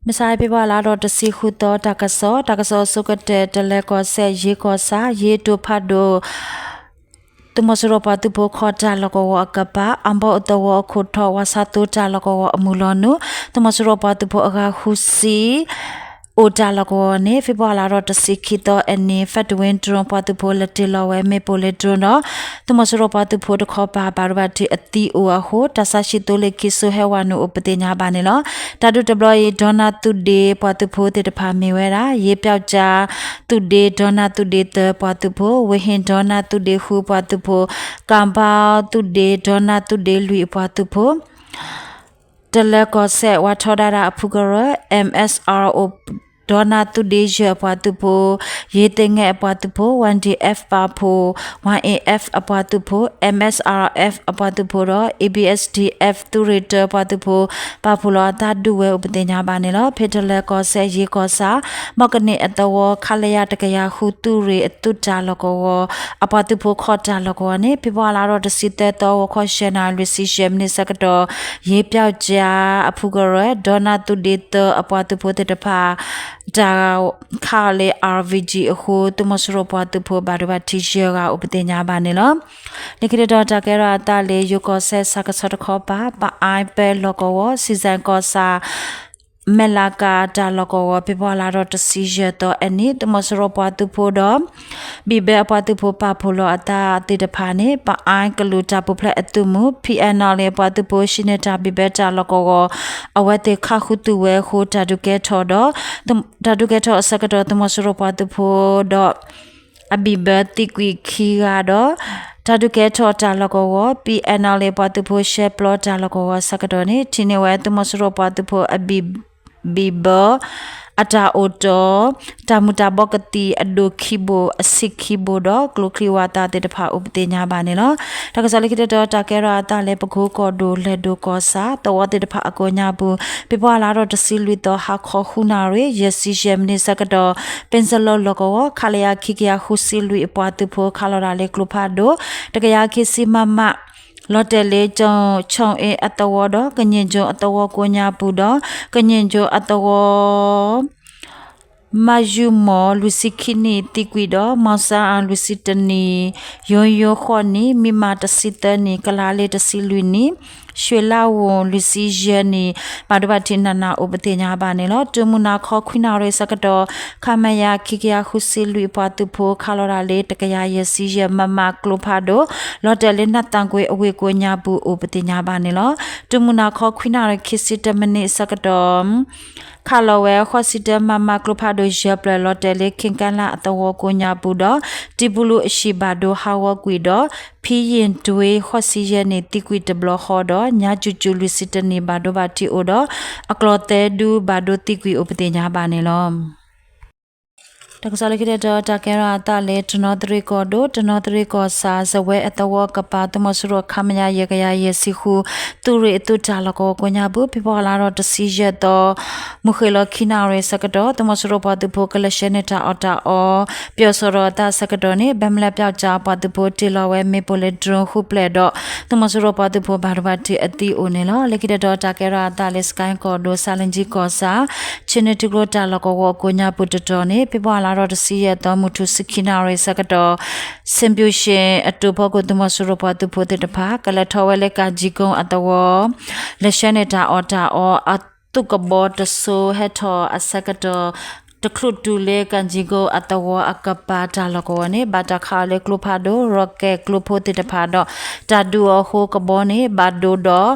မုၢ်ဆါ ဖ့ၤဘြူၤအါလါဒီးတဆံဃုသီ တၢ်ကစီၣ်, တၢ်ကစီၣ်အဆိကတၢၢ် တလၢၤကီၢ်စဲၣ် ယ့ၤကီၢ်ဆၣ် ယ့ၤတိၤဖးဒိၣ် သုးမီၤစိရိၤပှၤသုးဖိ ခီၣ်တၢ်လီၢ်ကဝီၤအကပၤ အဘီအသဝီအခိၣ်ထီၣ် ဝါဆါသိတၢ်လီၢ်ကဝီၤအမုၢ်လီၤနုာ် သုးမီၤစိရိၤပှၤသုးဖိအဂၤဃုဆံ အိၣ်တၢ်လီၢ်ကဝီၤန့ၣ် ဖ့ၤဘြူၤအါလါဒီးတဆံခံသီအနံၤ ဖဲတဝ့ဒြိၣ်ပှၤသုးဖိ လဲၤတ့ၢ်လီၤဝဲ မ့ၣ်ပိၢ်လဲၤဒြိၣ်ဒီး သုးမီၤစိရိၤပှၤသုးဖိတခီပၤ ဘၣ်ဒိဘၣ်ထံးအသံအိၣ်အဃိ တၢ်ဆါဟံၣ်သိလ့ၣ်ခံစိၤ ဟဲဝဲနုာ်အိၣ်ပသ့ၣ်ညါဘၣ်န့ၣ်လီၤ. တၢ်ဒုးတဘျီအံၤ ဒီနၢ်သုးဒ့ပှၤသုးဖိသ့ၣ်တဖၣ်မ့ၢ်ဝဲဒၣ် ယ့ၤပျီၣ်ကၠါ သုးဒ့ ဒီနၢ်သုးဒ့သၢပှၤသုးဖိ, ဝ့ၢ်ဟ့ၣ် ဒီနၢ်သုးဒ့ဃုပှၤသုးဖိ, ကၣ်ဘၣ်သုးဒ့ ဒီနၢ်သုးဒ့လွံၢ်အပှၤသုးဖိ, တလၢၤကီၢ်စဲၣ် ဝါထီဒါဒၣ်အဖုကရၢ MSRO ဒီနၢ်သုးဒ့ယဲၢ်အပှၤသုးဖိ, ယ့ၤသ့ၣ်ငဲၣ်အပှၤသုးဖိ, YDF ပာ်ဖှိၣ်, YAF အပှၤသုးဖိ, MSRF အပှၤသုးဖိဒီး ABSDF သုးရ့ၣ်တၢပှၤသုးဖိ ပာ်ဖှိၣ်လီၤအသးဒုးဝဲအိၣ်ပသ့ၣ်ညါဘၣ်န့ၣ်လီၤ. ဖဲတလၢၤကီၢ်စဲၣ် ယ့ၤကီၢ်ဆၣ် မီၢ်ကနံၣ်အသဝီ ခလရ တကယၤဃု သုးရ့ၣ်အသုးတၢ်လီၢ်ကဝီၤ အပှၤသုးဖိခီၣ်တၢ်လီၢ်ကဝီၤန့ၣ် ဖ့ၤဘြူၤအါလါဒီးတဆံသၢသီ ဂီၤခီယဲၢ်နၣ်ရံၣ် လွံၢ်ဆံယဲၢ်မံးနံးဆၢကတီၢ် ယ့ၤပျီၣ်ကၠါအဖုကရၢ ဒီနၢ်သုးဒ့သၢအပှၤသုးဖိသ့ၣ်တဖၣ် တၢ်ခးလၢ RPG အဃိ သုးမီၤစိရိၤပှၤသုးဖိဘၣ်ဒိဘၣ်ထံးယဲၢ်ဂၤအိၣ်ပသ့ၣ်ညါဘၣ်န့ၣ်လီၤ. လၢခံတတီၤတၢ်ကဲထီၣ်အသးလၢ ယိၤကီၢ်စဲၣ်ဆၣ်ကဆီတခီပၤ ပအါပဲလီၢ်ကဝီၤ စံၣ်စဲၣ်ကီၢ်ဆၣ် မဲၣ်လးကၤတၢ်လီၢ်ကဝီၤ ဖ့ၤဘြူၤအါလါဒီးတဆံယဲၢ်သီအနံၤ သုးမီၤစိရိၤပှၤသုးဖိဒီး ဘံၣ်ဘၢအပှၤသုးဖိပာ်ဖှိၣ်လီၤအသးသ့ၣ်တဖၣ်န့ၣ် ပအါကလုာ်တၢ်ပူၤဖျဲးအသုးမုၢ် PNLA အပှၤသုးဖိ ဟံးန့ၢ်တၢ်ဘံၣ်ဘၢတၢ်လီၢ်ကဝီၤ အဝဲသ့ၣ်ခးဃုာ်သုးဝဲအဃိ တၢ်ဒုးကဲထီၣ်ဒီး တၢ်ဒုးကဲထီၣ်အဆၢကတီၢ် သုးမီၤစိရိၤပှၤသုးဖိဒီး အဘံၣ်ဘၢသံကွံာ်ခံဂၤဒီး တၢ်ဒုးကဲထီၣ်တၢ်လီၢ်ကဝီၤ PNLA ပှၤသုးဖိရှဲပျီတၢ်လီၢ်ကဝီၤအဆၢကတီၢ်န့ၣ် ထံၣ်န့ၢ်ဝဲသုးမီၤစိရိၤပှၤသုးဖိအဘံၣ် ဘံၣ်ဘၢ အတၢ်အိၣ်တီၢ် တၢ်မူၤတၢ်ဘှီကသံၣ်အဒိၣ်ခံဘိၣ် အဆံးခံဘိၣ်ဒီး ကျိချံဝၣ်သၣ်သ့ၣ်တဖၣ်အိၣ်ပသ့ၣ်ညါဘၣ်န့ၣ်လီၤ. တၢ်ကစီၣ်လၢခံတတီၤ တၢ်ကဲထီၣ်အသးလၢပကိၤကီၢ်ဒိၣ် လဲၤဒိၣ်ကီၢ်ဆၣ် သဝီသ့ၣ်တဖၣ်အကိးညါပူၤ ဖ့ၤဘြူၤအါလါဒီးတဆံလွံၢ်သီ ဟါခီဃုနၣ်ရံၣ် ယဲၢ်ဆံယဲၢ်မံးနံးဆၢကတီၢ် ပ့စလီလီၢ်ကဝီၤ ခလရ ခံကယၤဃုဆံလွံၢ်အပှၤသုးဖိ ခးလီၤတၢ်လၢကျိဖးဒိၣ် တကယၤခံဆံ မမ လီၤတဲာ်လၢ ကၠီၣ်ဆိၣ်အ့အသဝီဒီး ကည့ၣ်ကၠိအသဝီကိးညါပူၤဒီး ကည့ၣ်ကၠိအသဝီ မၢ်ယုမီၢ် လွံၢ်ဆံခံနံၣ် သံကွံာ်ဒီး မီၢ်စၢအၣ် လွံၢ်ဆံတနံၣ်, ယိယိ ဃိးနံၣ်, မံမၤ တဆံသၢနံၣ်, ကလၤလ့ တဆံလွံၢ်နံၣ်, ရွှ့ၣ်လါဝိၣ် လွံၢ်ဆံယဲၢ်နံၣ် ဘၣ်ဒိဘၣ်ထံးနးနးအိၣ်ပသ့ၣ်ညါဘၣ်န့ၣ်လီၤ. တုၤမုၢ်နၤခီ ခွံနၣ်ရံၣ်ဆၢကတီၢ် ခမရ ခံကယၤဃုဆံလွံၢ် အပှၤသုးဖိ ခးလီၤတၢ်လၢ တကယၤယဲၢ်ဆံယဲၢ် မမ ကျိဖးဒိၣ် လီၤတဲာ်လၢ နၢ်သၣ်ကွ့ၤအဝ့ၢ်ကိးညါပူၤ အိၣ်ပသ့ၣ်ညါဘၣ်န့ၣ်လီၤ. တုၤမုၢ်နၤခီ ခွံနၣ်ရံၣ် ခံဆံတၢမံးနံးဆၢကတီၢ် ခးလီၤဝဲ ဃိးဆံတၢ မမ ကျိဖးဒိၣ် ယဲၢ်ဖျၢၣ် လီၤတဲာ်လၢ ခ့ကဲလးအသဝီကိးညါပူၤဒီး တံပူလူအဟံၣ်ဘၣ်ဒိဟးဂီၤကွံာ်ဒီး ဖံယ့ၣ်ဒွ့ ဃိးဆံယဲၢ်နံၣ် သံကွံာ်တဘျီဃီဒီး ညါစူၤစူၤ လွံၢ်ဆံတနံၣ် ဘၣ်ဒိဘၣ်ထံးအိၣ်ဒီး အကျိၤသၢဒု ဘၣ်ဒိသံကွံာ်အိၣ်ပသ့ၣ်ညါဘၣ်န့ၣ်လီၤ. တၢ်ကစီၣ်လၢခံတတီၤ တၢ်ကဲထီၣ်အသးလၢ တနီသရံၣ်ကီၢ်ဒိၣ် တနီသရံၣ်ကီၢ်ဆၣ် စဝဲအသဝီကပၤ သုးမီၤစိရိၤ ခမရ ယဲၢ်ကယၤယဲၢ်ဆံဃု သုးရ့ၣ်အသုးတၢ်လီၢ်ကဝီၤကိးညါပူၤ ဖ့ၤဘြူၤအါလါဒီးတဆံယဲၢ်သီ မုၢ်ဃ့ၢ်လီၤခံနၣ်ရံၣ်ဆၢကတီၢ် သုးမီၤစိရိၤပှၤသုးဖိ ကလဲၤဆှၢန့ၢ်တၢ်အီၣ်တၢ်အီ ပယီၤစီၤဒီးအသးဆၢကတီၢ်န့ၣ် ဘဲမလဲပျီကၠါအပှၤသုးဖိ တ့ၢ်လီၤဝဲမ့ၣ်ပိၢ်လဲၤဒြိၣ်ဃုဖျၢၣ်ဒီး သုးမီၤစိရိၤပှၤသုးဖိဘၣ်ဒိဘၣ်ထံးအသံအိၣ်န့ၣ်လီၤ. လၢခံတတီၤ တၢ်ကဲထီၣ်အသးလၢ စကဲကီၢ်ဒိၣ် ဆၣ်လ့ကၠံကီၢ်ဆၣ် ဆ့ၣ်နီၤထံကျိတၢ်လီၢ်ကဝီၤကိးညါပူၤတတီၤန့ၣ် ဖ့ၤဘြူၤအါလါဒီးတဆံယဲၢ်သီ မုၢ်ထူၣ်ဆံခံနၣ်ရံၣ်ဆၢကတီၢ် စ့ၣ်ပၠူၣ်ၡ့ၣ်အတိၢ်ဖီခိၣ် သုးမီၤစိရိၤပှၤသုးဖိသ့ၣ်တဖၣ် ကလဲၤထီၣ်ဝဲလၢ ကၣ်ကၠံကိအသဝီ လဲၤဆှၢန့ၢ်တၢ်အီၣ်တၢ်အီ အသုးကဘီတစိၤ ဟဲထီၣ်အဆၢကတီၢ် တချုးတုၤလၢ ကၣ်ကၠံကိအသဝီအကပၤတၢ်လီၢ်ကဝီၤန့ၣ် ဘၣ်တၢ်ခးအီၤလၢကျိဖးဒိၣ် ရီကဲးကျိဖိသ့ၣ်တဖၣ်ဒီး တၢ်ဒုးအီၤအဃိ ကဘီန့ၣ် ဘၣ်ဒိဒီး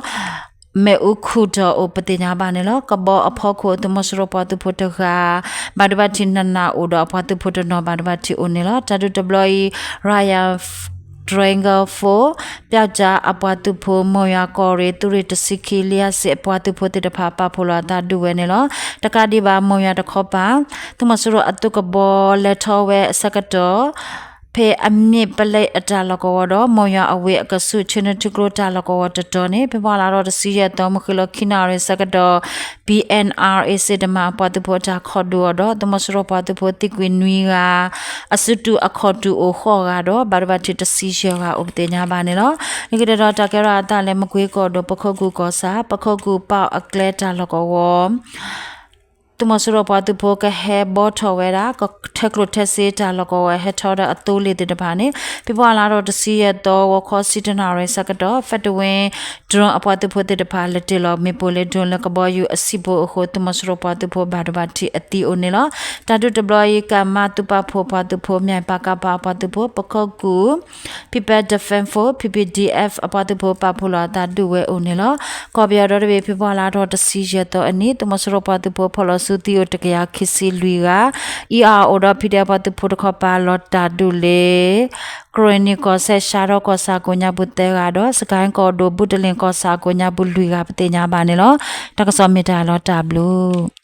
မ့ၣ်အူခူၣ်ထီၣ်အိၣ်ပသ့ၣ်ညါဘၣ်န့ၣ်လီၤ. ကဘီအဖီခိၣ် သုးမီၤစိရိၤပှၤသုးဖိတဂၤ ဘၣ်ဒိဘၣ်ထံးနးနးအိၣ်ဒီး အပှၤသုးဖိတနီၤ ဘၣ်ဒိဘၣ်ထံးအိၣ်န့ၣ်လီၤ. တၢ်ဒုးတဘျီအံၤ Royal Dragon Force ပျီကၠါအပှၤသုးဖိ မိၢ်ယွၤကီၢ်ရ့ၣ် သုးရ့ၣ်တဆံခံ လံအစ့ၣ်အပှၤသုးဖိသ့ၣ်တဖၣ် ပာ်ဖှိၣ်လီၤအသးဒုးဝဲန့ၣ်လီၤ. တကးဒံးဘၣ် မိၢ်ယွၤတခီပၤ သုးမီၤစိရိၤအသုးကဘီလဲၤထီၣ်ဝဲအဆၢကတီၢ် ဖဲအမ့ၣ်ပလဲအတၢ်လီၢ်ကဝီၤဒီး မိၢ်ယွၤအဝ့ၢ်အကဆူး ဆ့ၣ်နီၤထံကျိတၢ်လီၢ်ကဝီၤတတီၤန့ၣ် ဖ့ၤဘြူၤအါလါဒီးတဆံယဲၢ်သီ မုၢ်ဃ့ၢ်လီၤခံနၣ်ရံၣ်ဆၢကတီၢ် ပံၣ်အဲၣ်အၣ်အၣ်အ့ စ့တမးအပှၤသုးဖိအတၢ်ခီၣ်ဒုးအီၤဒီး သုးမီၤစိရိၤပှၤသုးဖိသံကွံာ်နွံဂၤ အစုတူာ်အခီၣ်တူာ်အိၣ်ဃိးဂၤဒီး ဘၣ်ဒိဘၣ်ထံးတဆံယဲၢ်ဂၤအိၣ်ပသ့ၣ်ညါဘၣ်န့ၣ်လီၤ. လၢခံတတီၤ တၢ်ကဲထီၣ်အသးလၢ မကွ့ကီၢ်ဒိၣ် ပခိၣ်ကူၢ်ကီၢ်ဆၣ် ပခိၣ်ကူၢ်ပီၣ်အကျဲတၢ်လီၢ်ကဝီၤ သုးမီၤစိရိၤပှၤသုးဖိကဟဲဘှီထီၣ်ဝဲဒၣ် ကထၢကျိၣ်ထၢစ့တၢ်လီၢ်ကဝီၤဟဲထီၣ်ဒီးအသိလ့ၣ်သ့ၣ်တဖၣ်န့ၣ် ဖ့ၤဘြူၤအါလါထီၣ်တဆံယဲၢ်သီ ဂီၤခီဆံတၢနၣ်ရံၣ်ဆၢကတီၢ် ဖဲတဝ့ drone အပှၤသုးဖိသ့ၣ်တဖၣ် လဲၤတ့ၢ်လီၤမ့ၣ်ပိၢ်လၢ drone လၢကဘီယူၤအစံာ်ပူၤအဃိ သုးမီၤစိရိၤပှၤသုးဖိဘၣ်ဒိဘၣ်ထံးအသံအိၣ်န့ၣ်လီၤ. တၢ်ဒုးတဘျီအံၤ ကမသုးပာ်ဖှိၣ်ပှၤသုးဖိ မၠဲၣ်ပၤကပၤအပှၤသုးဖိ ပခိၣ်ကူၣ် People Defence Force P P D F အပှၤသုးဖိပာ်ဖှိၣ်လီၤအသးဒုးဝဲအိၣ်န့ၣ်လီၤ. ကီၢ်ပယီၤဒီတဘ့ၣ် ဖ့ၤဘြူၤအါလါထီၣ်တဆံယဲၢ်သီအနံၤ သုးမီၤစိရိၤပှၤသုးဖိဖီၣ်လီၤစုသံအိၣ်တကယၤခံဆံလွံၢ်ဂၤ အံၤအအိၣ်ဒီး P D F ပှၤသုးဖိတခီပၤလီၤတၢ်ဒုးလၢ ကရ့ၣ်နံၣ်ကီၢ်စဲၣ် ရှါဒီကီၢ်ဆၣ်ကိးညါပူၤသၢဂၤဒီး စကဲၣ်ကီၢ်ဒိၣ် ဘုတလ့ၣ်ကီၢ်ဆၣ်ကိးညါပူၤလွံၢ်ဂၤပသ့ၣ်ညါဘၣ်န့ၣ်လီၤ. တၢ်ကစီၣ်မ့ၢ်တၢ်လီၤတၢ်ဘျုး